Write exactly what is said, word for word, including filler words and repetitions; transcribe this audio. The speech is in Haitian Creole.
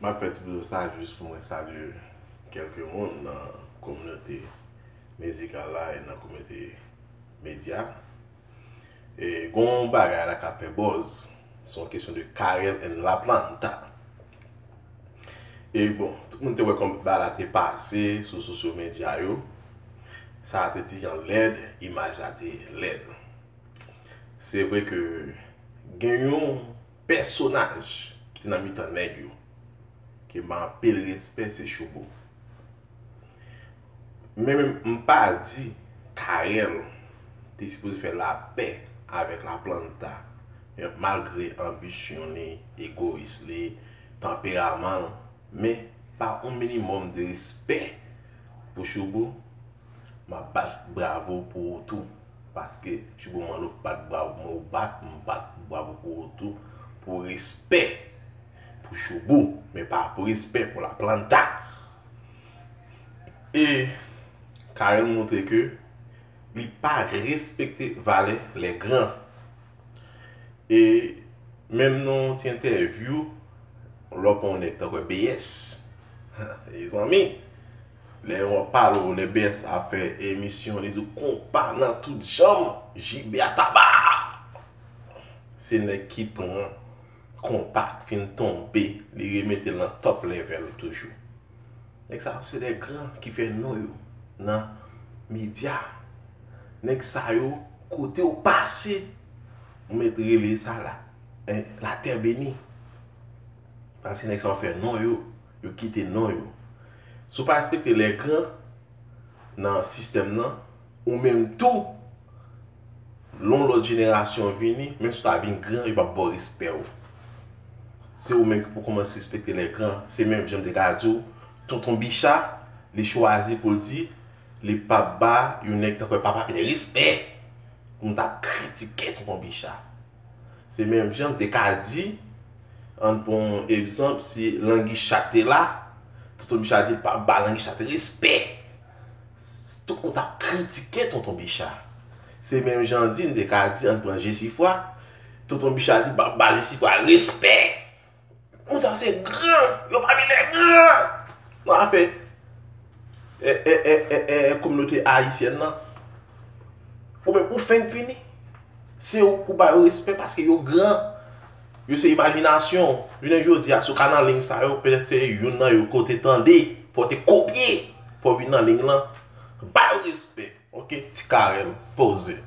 M ap fè ti videyo sa jis pou mwen salye kèlke moun nan kominote mizikal la e nan kominote medya. E gon bagay la k ap fè buzz, se yon kesyon de Carel and La Planta. E bon, tout moun te wè kòman bagay la te pase sou sosyo medya yo. Sa te ti jan lèd, imaj la te lèd. Se vre ke gen yon pèsonaj ki te nan mitan nèg yo ke m anpil respè, se Choubo. Men m pa di Carel te sipoze fè lapè avèk La Planta, malgre anbisyon li, egoyis li, tanperaman l, men pa yon minimòm de respè pou Choubo, m ap bat bravo pou ou tou. Paske Choubo mande w bat bravo, mwen ou bat, m bat bravo pou ou tou. Pou respè pou Choubo, men pa pou respè pou La Planta. E Carel montre ke li pa respekte valè lè gran. E menm nan yon ti entèvyou, lè w pran yon nèg tankou B S, mezanmi, lè w ap pale w, lè B S ap fè emisyon, li di w konpa nan tout janm, J B a taba. Se nèg ki pran konpa k fin tonbe, li remete l nan top level toujou. Nèg sa yo se de gran ki fè non yo nan medya. Nèg sa yo, kote yo pase, ou mèt rele sa la, eh, latè beni. Paske nèg sa yo fè non yo, yo kite non yo. Si w pa respekte lè gran nan sistèm nan, ou menm tou, lè yon lòt jenerasyon vini, menm si w ta vin gran, yo p ap ba w respè w. Se ou menm ki pou kòmanse respekte lè gran. Se menm jan m te ka di w, Tonton Bicha, li chwazi pou l di, li p ap ba yon nèg tankou Papa Pyè respè. Pou m ta kritike Tonton Bicha. Se menm jan m te ka di, ann pran yon egzanp, si Langi Chat te la, Tonton Bicha di l p ap ba Langi Chat respè. Tout moun t ap kritike Tonton Bicha. Se menm jan di, m te ka di, ann pran Jesifwa, Tonton Bicha di l p ap ba Jesifwa respè. Moun sa se gran, yo pami lè gran nan afè e, e, e, e, e, kominote ayisyèn nan. Ou menm, ou fenk vini. Se ou pou ba yo respè paske yo gran. Yo se imajinasyon. Jounen jodi a, si w ka nan liy sa yo, petèt se youn nan yo ke w te tande, fò w te kopye, fò w vin nan liy lan. Ba yo respè. Oke, Ti Carel, poze.